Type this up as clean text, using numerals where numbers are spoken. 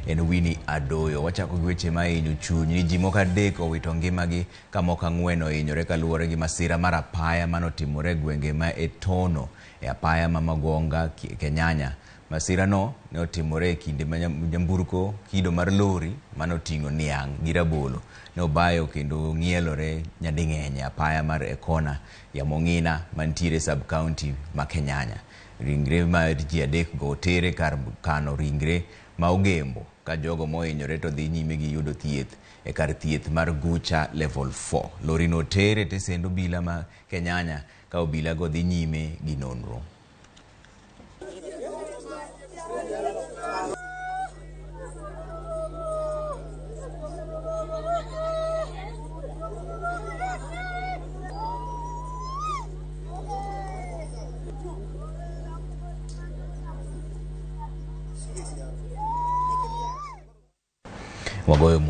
en Winnie Adoyo. Wachako gi weche ma hinyo chuny ni ji moko 3 owito ngimagi ka moko 4 ohinyore kaluwore gi masira mar apaya manotimore e gwenge ma Etono e apaya ma Magonga Kenyanya. Masirano ne otimore e kinde ma nyamburko kido mar lori manoting'o niang' gi rabolo ne obayo kendo ng'ielore nyading'eny e apaya mar Ekona ya Mong'ina mantiere sub county ma Kenyanya. Ringre mar ji 3 go otere kar kano ringre ma Ogembo ka jogo mohinyore to dhi nyime gi yudo thieth e kar thieth mar Gucha level 4. Lori no otere tesend obila ma Kenyanya ka obila go dhi nyime gi nonro. Wagoyo